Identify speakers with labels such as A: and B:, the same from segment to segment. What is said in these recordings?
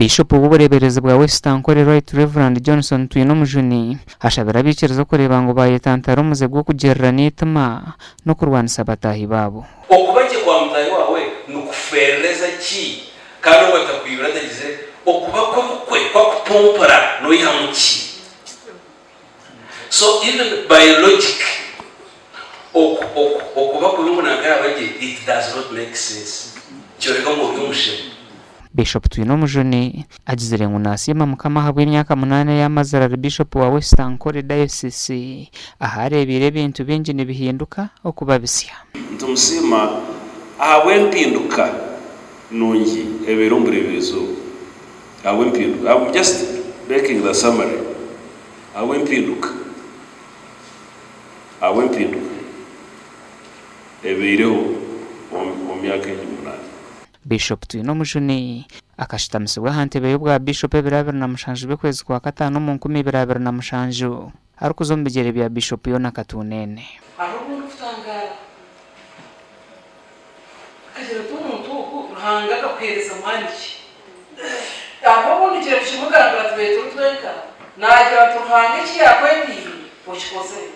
A: Biishopu w'obureeberezi bwa West Ankole Right Rev Johnson Twinomujuni ashabire abaikiriza okureeba ngu baayetantara omuze gw'okugirirana eitima n'okurwanisa bataahi baabo.
B: Okuba gye kwa mutaahi waawe nikufeerereza ki? Kandi ou atakwibire atagizire, okuba kwe kukwe kwakupompora noihamu ki? So even by logic oku oku okuba kubi ngu nanka yaba gye it does not make sense kyoreka ngu ori omushema.
A: Bishop Twinomujuni agizire ngu nasiima Mukama ahabw'emyaka munaana ei amazire ari Bishop wa West Ankole Diocese ahu areebiire ebintu bingi nibihinduka okuba bisya.
B: Nitumusiima ahabw'empinduka nungi ebaire omu bureeberezi obu. Ahabw'empinduka. I'm just making the summary. Ahabw'empinduka. Ahabw'empinduka ebaireho omu myaka egi munaana.
A: Bishop Twinomujuni akashutamisibwa aha ntebe y'obwa Bishop ebiro 27 by'okwezi kwa kataano omu 2027 arikuza omu bigyere bya Bishop Yona Katunene.
C: Hariho obu ndikutangaara nkagira nti omuntu ogu Ruhanga akakuheereza maani ki? Hariho obu ndigire kukimugambira tubaire turi twenka, naagira nti Ruhanga eki yaakwetiire okikozire.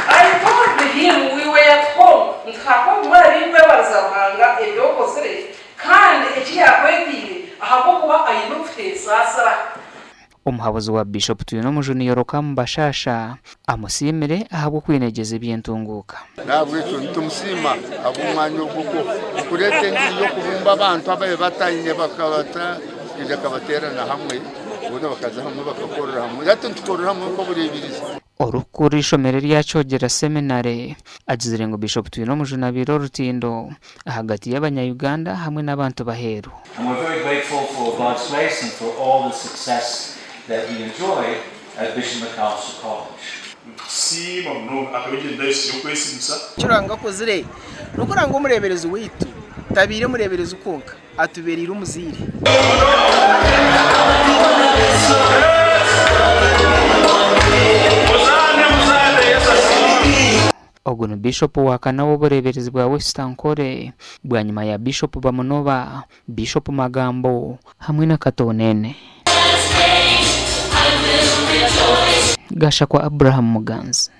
C: I told him we were at home nti hariho obumwe arinkwebariza Ruhanga ebi okozire kandi eki yaakwetiire ahabw'okuba aine okuteesaasira.
A: Omuhabuzi wa Bishop Twinomujuni Yorokamu Bashasha amusiimire ahabw'okwinegyeza eby'entunguuka.
D: N'ahabw'ekyo nitumusiima ahabw'omwanya ogu okureeta engiri y'okubumba abantu ababaire bataine bakaija akabateerana hamwe boona bakaza hamwe bakakorera hamwe. Hati nitukorera hamwe nk'obureeberezi.
A: Orikukurira eishomero erya Kyogera Seminary agizire ngu Bishop Twinomujuni abaire orutindo ahagati y'abanya Uganda hamwe n'abantu b'aheeru.
E: And we're very grateful for God's grace and for all the success that we enjoy at Bishop McAllister College.
F: Nitukusiima munonga ahabw'egyo ndahisi y'okwesimisa.
G: Eki Ruhanga akozire n'okuranga omureeberezi waitu tabaire mureeberezi kwonka, atubereire omuzaire.
A: Ogu ni Biishopu wa kana ow'obureeberezi bwa West Ankole bwanyima ya Biishopu Bamunoba, Biishopu Magambo hamwe na Katonene. Gashakwa Abraham Muganzi.